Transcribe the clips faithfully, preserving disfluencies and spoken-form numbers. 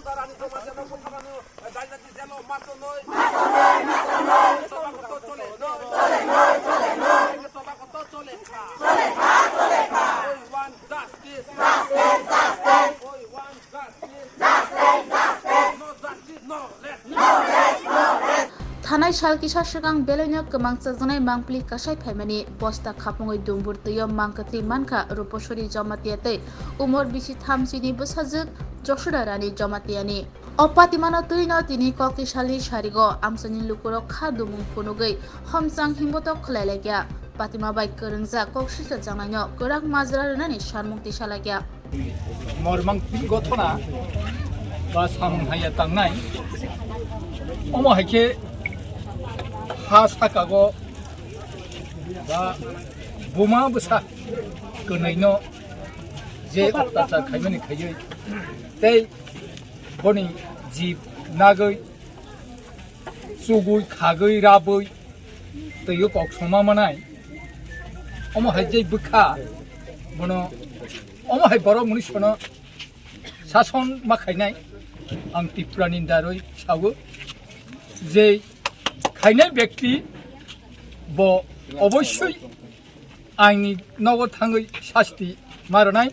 Rani Jamatia no butharani, eh, Dainati jelo maso noi. Maso noi, maso noi. Tobacco to chole noi. Chole noi, chole noi. Tobacco to chole kha. Chole kha, chole kha. We want justice. Justice, justice. We want justice. Justice, justice. No justice, no rest. No rest, no rest. Thanai sal kisa swkang belaino kwmang chajaknai mangpili kasai phaimani bosta khapungwi dumbur twio mangkwtwi mankha Rupasori Jamatia tei umor bisi thamsini bwsajwk Joshna Rani Jamatiani. O patimano twino tini kokti salni sarigo amchaini lukurok kha dumung phunugwi homchang himbotok khlai laikya. Patima bai kwrwngjak kok sisa changnaino kwrak majra rwnani sanmung tisa laikya. Mormang gotona ba samung haya tangnai. Omo hai khe ha sakago ba buma bwsa kwnaino je ottachar khaimani khaiwi tei boni jib nagwi chugwi khagwi rabwi twiwi kok soma manai. Omo hai je bwkha bono, omo hai borok mwnwi sono sason ma khainai. Ang Tripura ni daroi sago je khainai bekti bo obossoi aini nogo thangwi sasti ma rwnai.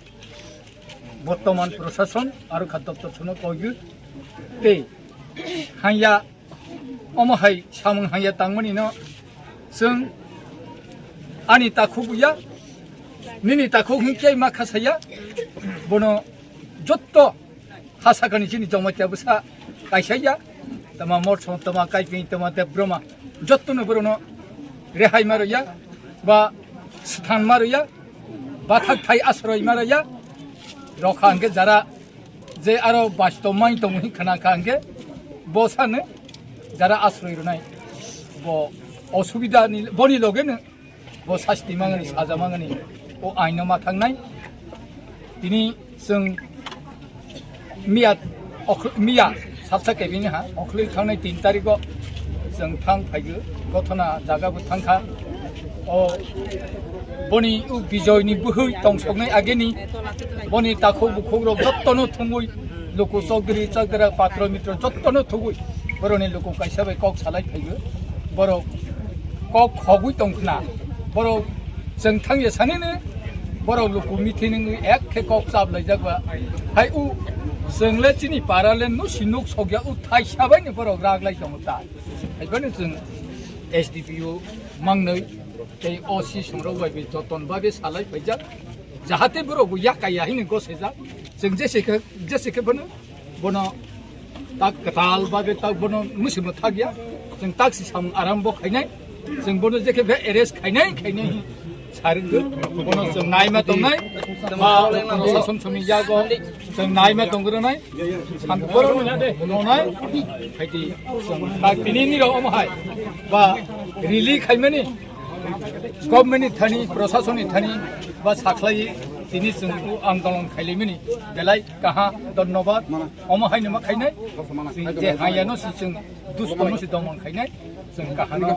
Bortoman prosason aro kha doptor sono koigu tei hanya omo hai samung hanya tangmani no chwng ani takhuk ya, nini takhuk hinkhe ma khasaya, bono jotto ha sakani chini Jamatia bwsa kaisa ya, tama Morson, tama Kaiping, tama Debbroma, jotto no bono rehai ma rwya ba sthan ma rwya, bathak thai asroi ma rwya, rokha hwnkhe jara je aro basto mai tongo hin khna kha hwnkhe bo sano jara asroi rwnai bo osubida ni boni loge no bo sasti mangani saja mangani o aino ma thangnai. Tini chwng miya okhlo-, miya salsa kebini ha okhlo thangnai tin tarikh o chwng thang phaigo gothona jaga bo thangkha. O boni u Bijoy ni bwhwi tongsoknai ageni boni takhuk bukhuk rok jottono thungwi luku chokdri chokdra patro mitro jottono thugwi boroni luku kaisa bai kok salai phaigo. Borok kok khogwi tongkhna, borok chwng thangya sanino borok luku mithi nungwi ek khe kok chap laijak ba. Hai u chwng le chini para le nusi nuk sokya u thaisa bai ni borok rak lai tongo ta. Hai bai no chwng S D P O mangnoi tei O C songrok bai bai joton babe salai paijak, jahate borok bo yakaya hini gosejak. Chwng jese khe, jese khe bono, bono tak kwtal babe tak bono musi mwthak ya. Chwng tak si samung aram bo khainai. Chwng bono jekhe be arrest khainai, khainai hi saring do. Bono chwng naima tongnai. Ba prosason soni yago chwng naima tongro nai. Sampurno nonai. Khaiti chwng tak tini ni rok omo hai. Ba rally khaimani. Government ni thani, prosason ni thani ba sakhlai tini chwng u andolon khailaimani belai kaha dhonnobad. Omo haino ma khainai. Chwng je hayano si chwng dusto no si domon khainai. Chwng kahano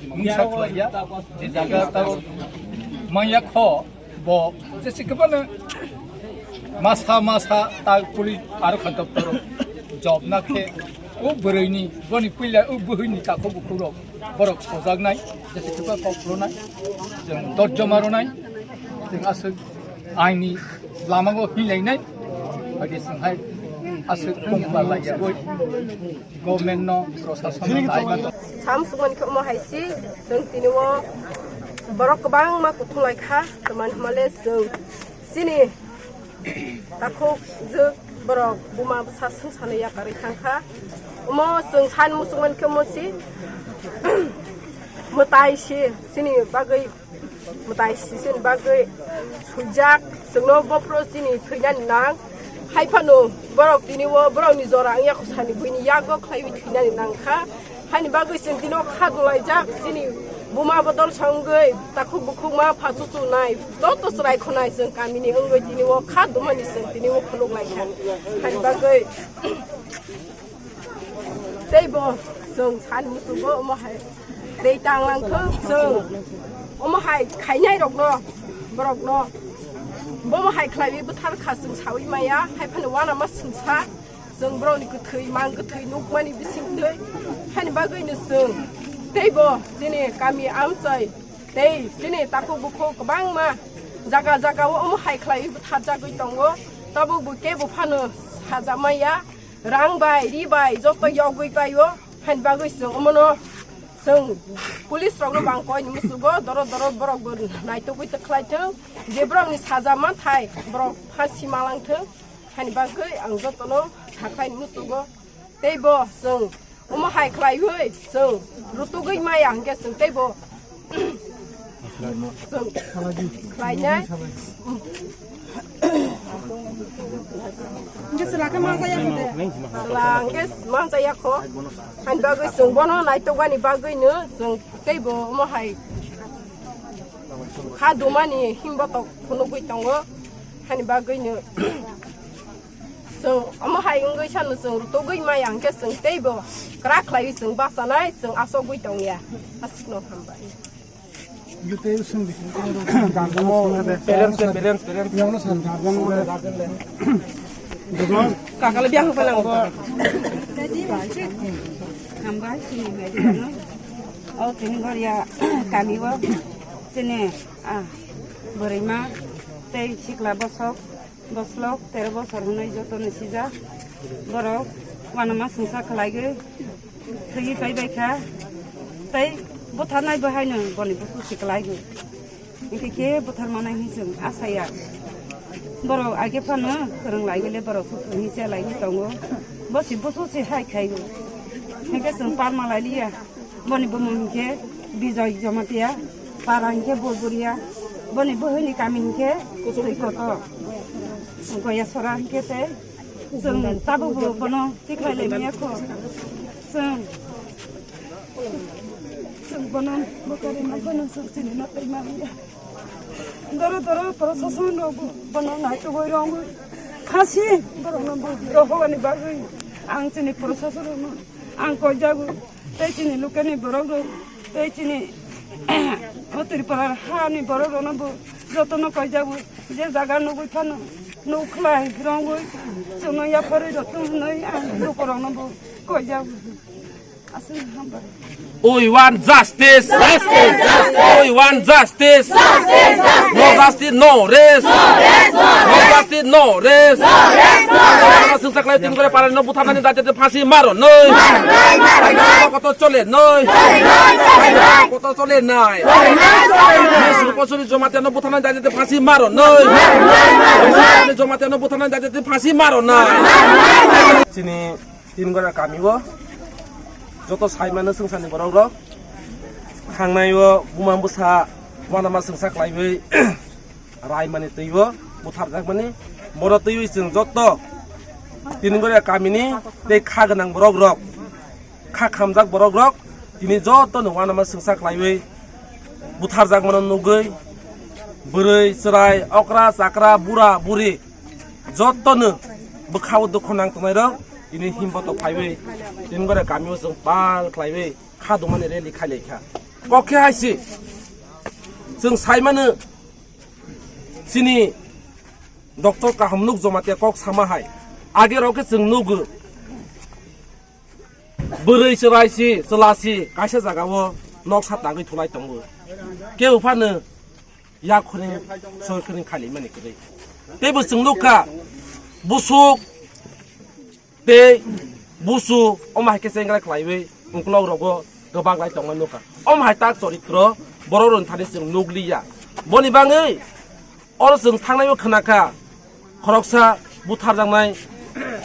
mungsa khlaiya. Je jaga tao maya kho bo jesi kebano masa masa ta police aro khan doptor job na khe o bwrwi ni boni puila o bwhwi ni takhuk bukhuk rok borok sojaknai, jesa khe kok rwnai, chwng dorjo ma rwnai, chwng aswk aini lamango hinlainai, bai khe chwng hai aswk tongpla laiyagwi government no, prosason no nai ma tong. Sam sumani khe omo hai si, chwng tini o borok kwbangma kuthung lai kha, tamani hwnba le chwng chini takhuk jwk borok buma bwsa swngsanwi yakarwi thangkha. Omo chwng san muchungmani khe omo si mwtai si chini bagwi, mwtai si chini bagwi swijak, chwngno bophro chini thwinani nang. Hai phano borok tini o borokni jora wngya kho sani buini yago khlaiwi thwinani nangkha. Haini bagwi chwng tino kha dulaijak, chini buma bodol songwi takhuk bukhuk ma phachuchu nai, joto chwrai khonai chwng kamini wngwi tini o kha dumani chwng tini o phunuk laikha. Haini bagwi tei bo chwng sani muchungo omo hai tei tang langkha chwng omo hai khainai rokno, borokno bomo hai khlaiwi bwthar kha chwng sawi maya, hai phano uanama chwngsa. Chwng borokni kwthwi, mang kwthwi nukmani bisingtwi hani bagwino chwng teibo chini kami amchai tei chini takhuk bukhuk kwbangma jaga jaga o omo hai khlaiwi bwtharjagwi tongo. Tabukbo kebo phano sajak maya, rang bai, ri bai joto yogwi paio. Hani bagwi chwng omono chwng police rokno bang koini musugo, doro doro borokbo naitugwi tongkhlaithwng, je borokni saja manthai borok phansi malangthwng. Hani bagwi ang jotono sakhaini musugo. Teibo chwng omo hai khlaiwi chwng rutugwi maya hwnkhe chwng teibo chwng khlainai. Hwnkhe chwla khe manjaya kho de. Chwla hwnkhe manjaya kho. Hani bagwi chwng bono naitugani bagwino chwng teibo omo hai kha dumani himbotok phunugwi tongo. Hani bagwino chwng omo hai wngwi sano chwng rutugwi maya hwnkhe chwng teibo kwrak khlaiwi chwng bachanai chwng asogwi tongya. Aswkno hambai. Parents, parents, parents. Kakale biang pa lang. Hambai chini media no. O tini goria kami o chini ah bwrwi ma tei sikla bosok. Boslok tero bosor hwnwi jotono sijak. Borok uanama sungsa khlaigwi thwiwi paibai kha. Tei butharnai bo haino boni busu si khlaigwi. Hwnkhe khe butharmanai hwnwi chwng asaya. Borok age phano kwrwng laigwi le borok busu hwnwi se laigwi tongo. Bo si busu si hai khaiwi. Hwnkhe chwng parma lailiya. Boni bumung hinkhe Bijoy Jamatia, para hinkhe Borburia, boni bwhwini kami hinkhe Twi Kotor, Goyasora hinkhe tei chwng tabukbo bono tikhlai laimaya kho. Chwng, chwng bono bwkharima bono chwng chini no twi maliya. Doro doro prosason rok bono naitugwi rwngwi phasi borokno bo rohorani bagwi ang chini prosason rokno ang koijago. Tei chini lukeni borok rok, tei chini o Tripura hani borok rokno bo jotono koijago, je jaga nugwi phano nukhlai rwngwi chwngno yapharwi rw thung hwnwi ang lukurokno bo koijago. Aswk hambai. We want justice. Justice, justice. We want justice. Justice, justice. No justice, no rest. No rest, no rest. No justice, no rest. No rest, no rest. Sungsa khlai tin gore parani no butharnani date phasi maro noi. Koto chole noi. Koto chole nai. Suru posuri Jamatia no butharnani date phasi maro noi. Jamatia no butharnani date phasi maro nai. Chini Tin gora kami o joto saimano sungsani borok rok thangnai o buma bwsa uanama sungsa khlaiwi raimani twi o butharjakmani, bono twiwi chwng joto tin gora kamini tei kha gwnang borok rok, kha khamjak borok rok tini jotono uanama sungsa khlaiwi butharjakmano nugwi bwrwi chwrai okra chakra bura buri jotono bwkhao dukhu nang tongnai rok tini himboto phaiwi tin gora kamio chwng pal khlaiwi kha dumani rally khailai kha. Kok khe hai se chwng saimano chini doctor kaham nuk Jamatia kok sama hai age rok khe chwng nugo. Bwrwi chwrai si, chwla si, kaisa jaga o noksa tangwi thulai tongo. Kebo phano yak khring, soi khring khailaimani kwrwi. Teibo chwng nukha, busuk tei busu omo hai khe chengrai khlaiwi ukolog rogo kwbak lai tongma nukha. Omo hai tak choritro borok rwng thani chwng nukliya. Boni bangwi Oro chwng thangnai o khna kha, khoroksa butharjaknai,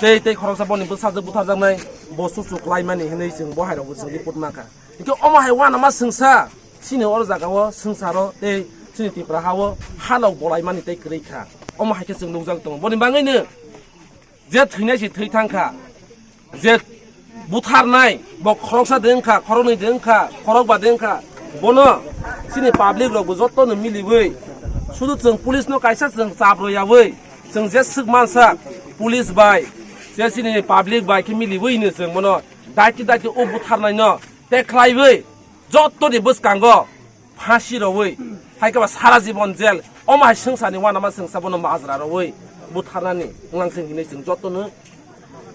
tei, tei khoroksa boni bwsajwk butharjaknai, bo chuchuk laimani hinwi chwng bo hai rokbo chwng report ma kha. Hinkhe omo hai uanama swngsa, chini oro jaga o swngcharo tei chini Tripura ha o halok bolaimani tei kwrwi kha. Omo hai khe chwng nukjagwi tongo. Boni bangwino je thwinai se thwi thang kha, je butharnai, bo khoroksa de wngkha, khoroknwi de wngkha, khorokba de wngkha, bono chini public rokbo jotono miliwi, sudu chwng police no kaisa chwng chap rwyawi, chwng je swk mansa, police bai, je chini public bai khe miliwi hino chwng bono daiti daiti o butharnaino tei khlaiwi, jotoni bwskango phasi rwwi, hai khe ba sara jibon jail, omo hai swngcharni uanama swngsa bono majra rwwi butharnani wnglangsing hinwi chwng jotono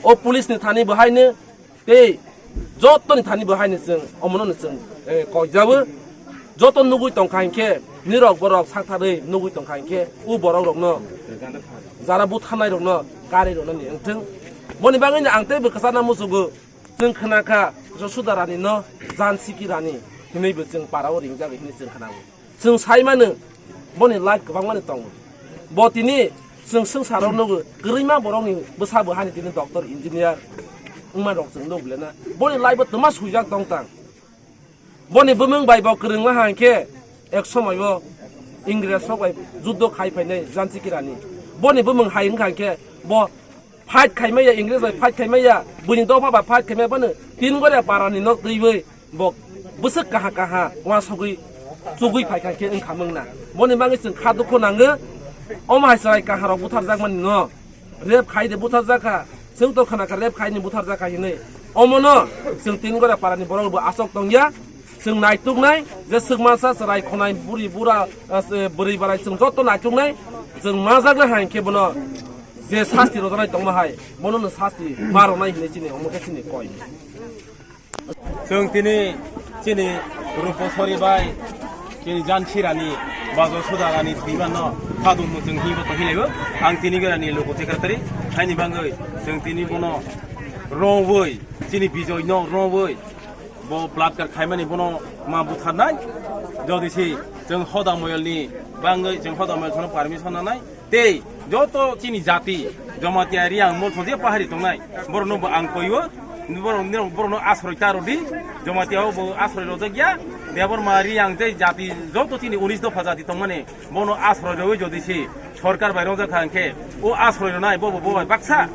O police ni thani bo haino tei joto ni thani bo haino chwng omono no chwng, eh, koijabo. Joto nugwi tongkha hinkhe nirok borok saktharwi nugwi tongkha hinkhe o borok rokno jara butharnai rokno kari rwnani wngthwng. Boni bagwi no ang teibo kwchana muchugo. Chwng khna kha, Josuda Rani no Jansi ki Rani hinwi bo chwng para o ringjak hinwi chwng khna o. Chwng sai mano, boni life kwbangma ni tongo. Bo tini chwng swngchar o nugo, kwrwima borok ni bwsa bo hani tini doctor, engineer wngma rok chwng nuk le na. Boni life o twma swijak tong tang. Boni bumung bai bo kwrwngma hai khe ek somoi o Ingres rok bai juddo khai phainai Jansi ki Rani. Boni bumung hai wngkha khe bo fight khaimaya, Ingres bai fight khaimaya, buini dopha bai fight khaimaya, bono tin gora para ni nok twiwi bo bwswk kaha kaha uansugwi chugwi phaikha khe wngkha mung na. Boni bagwi chwng kha dukhu nango, omo hai chwrai kaha rok butharjakmani no. Rep khai de butharjak kha, chwng to khna kha rep khai ni butharjak kha hinwi. Omono chwng tin gora para ni borok bo asok tongya. Chwng naituknai je swkmasa chwrai khonai buri bura, eh, bwrwi barai chwng joto naituknai. Chwng majak le hai khe bono je sasti rojaknai tongma hai, bono no sasti ma rwnai hinwi chini omo khe chini koi. Chwng tini chini Ruposori bai chini Jansi Rani ba Josuda Rani thwimano khadum chwng hibo to hilaibo. Ang tini gora ni local secretary haini bagwi chwng tini bono rongwi chini Bijoy no rongwi bo bloodclaat khaimani bono ma butharnai. Jodi si chwng hoda moyol ni bagwi chwng hoda moyol sono permission nanai. Tei joto chini jati, Jamatia Riang Molsong je pahari tongnai, borokno bo ang koiyo, borok, borokno asroi ta rwdi, Jamatia o bo asroi rojak ya, Debbarma Riang tei jati joto chini unis dopha jati tongmani, bono asroi rwui jodi si sorkar bai rojak kha hwnkhe, o asroi rwnai bo bo bo bai baksa,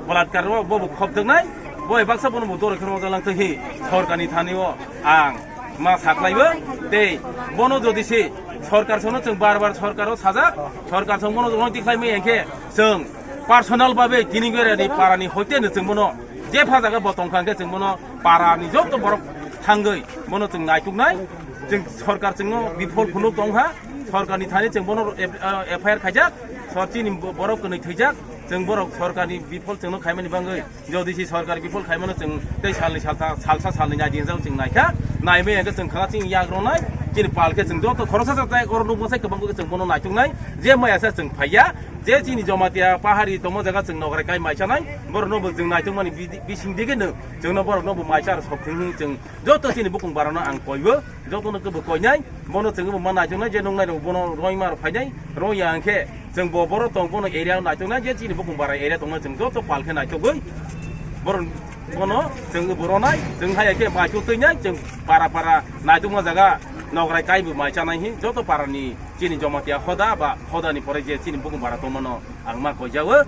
balatkar o bo bo khopjaknai, bo bai baksa bono bo doroi khe rojak lang tong hi, sorkar ni thani o ang ma saklaibo tei bono jodi se sorkar sono chwng bar bar sorkar o sajak, sorkar song bono rong tikhlai mai hwnkhe chwng personal babe tini gora ni para ni hoite no chwng bono jepha jaga bo tongkha hwnkhe chwng bono para ni joto borok thangwi bono chwng naituknai. Chwng sorkar chwngno bifol phunuk tongkha, sorkar ni thani chwng bono F I R khaijak, sor chini borok kwnwi thwijak, chwng borok sorkar ni bifol chwngno khaimani bagwi. Jodi si sorkar bifol khaimano chwng tei salni salsa, salsa salni nai dinjak chwng naikha. Naimai hwnkhe chwng khana chini yak rwnai, chini pal khe chwng joto khoroksa sa tai oro nukmasa kwbang khe chwng bono naituknai. Je maya sa chwng phaiya, je chini Jamatia pahari tongma jaga chwng nokrai kai mai chanai, borokno bo chwng naitukmani bidi-, bising dige no chwngno borokno bo mai char sok thwng chwng joto chini bukung barano ang koibo. Jotono kebo koinai, bono chwngbo ma naituknai je nuknai rok bono roi ma rok phainai, roi ya hwnkhe chwng bo boro tong bono area o naituknai je chini bukung bara area tongma chwng joto pal khe naitugwi bono chwng bo ronai, chwng hai khe bai chutwi nai chwng para para naitukma jaga nokrai kaibo mai chanai hi joto para ni chini Jamatia hoda ba hoda ni pore je chini bukung bara tongmano ang ma koijago.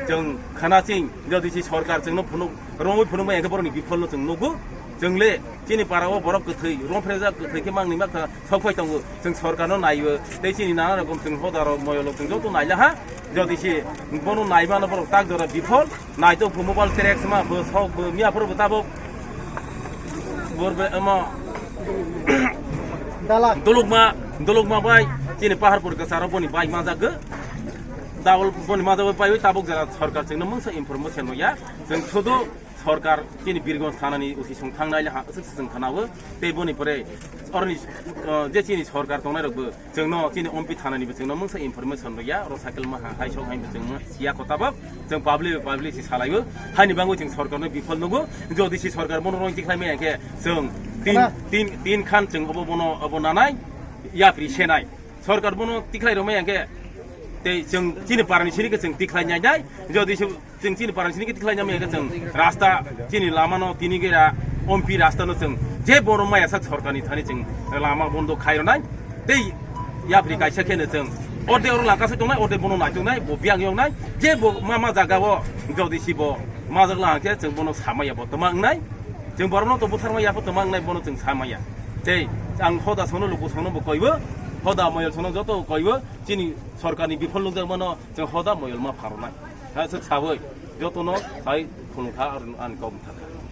Chwng khana ching jodi si sorkar chwngno phunuk romwi phunukma hwnkhe borokni bifol no chwng nugo. Chwng le chini para o borok kwthwi, romphreijak kwthwi khe mangni makha sok phai tongo. Chwng sorkar no naiyo tei chini nana rokom chwng hoda rok moyol rok chwng joto naila ha. Jodi si bono naimano borok tak jora bifol, naitok phu mobile track ma phu sok phu miya phuru bo tabok. Borbe amo dalak. Dulukma, dulukma bai chini paharpur kwcharo boni bai majak gw. Double boni majak bai tabok jora sorkar chwngno mungsa information no ya. Chwng sudu sorkar chini Birgons thanani usi song thangnai le ha, aswk se chwng khanawo. Tei boni pore oroni, uh, je chini sorkar tongnai rok bo chwngno chini M P thanani bo chwngno mungsa information rwya, oro cycle ma ha hai sok hai bo chwngno siya kota bo chwng public public si salaibo. Haini bangwi chwng sorkarno bifol nugo. Jodi si sorkar bono rong tikhlai maya khe chwng tin, tin, tin khan chwng obo bono obo nanai yapri senai. Sorkar bono tikhlai rwmaya khe tei chwng chini parani sini khe chwng tikhlai nai nai. Jodi si Chwng chini parang sini kiti khlai nyamai khe chwng rasta chini lama no tini gera ompi rasta no chwng je bono maya sak sorkar ni thani chwng lama bondo khai rwnai tei yapri kaisa khe no chwng orde oro langka se tongnai orde bono nai tongnai bo biang yong nai je bo ma ma jaga o jodi si bo ma jak lang khe chwng bono samaya bo tama wngnai chwng borok no to buthar maya bo tama wngnai bono chwng samaya tei ang hoda sono luku sono bo koibo hoda moyol sono joto koibo chini sorkar ni bifol nukjak mano chwng hoda moyol ma pharwnai. Kha se sabai jotono sai phunukha ar ani kok bwthakha.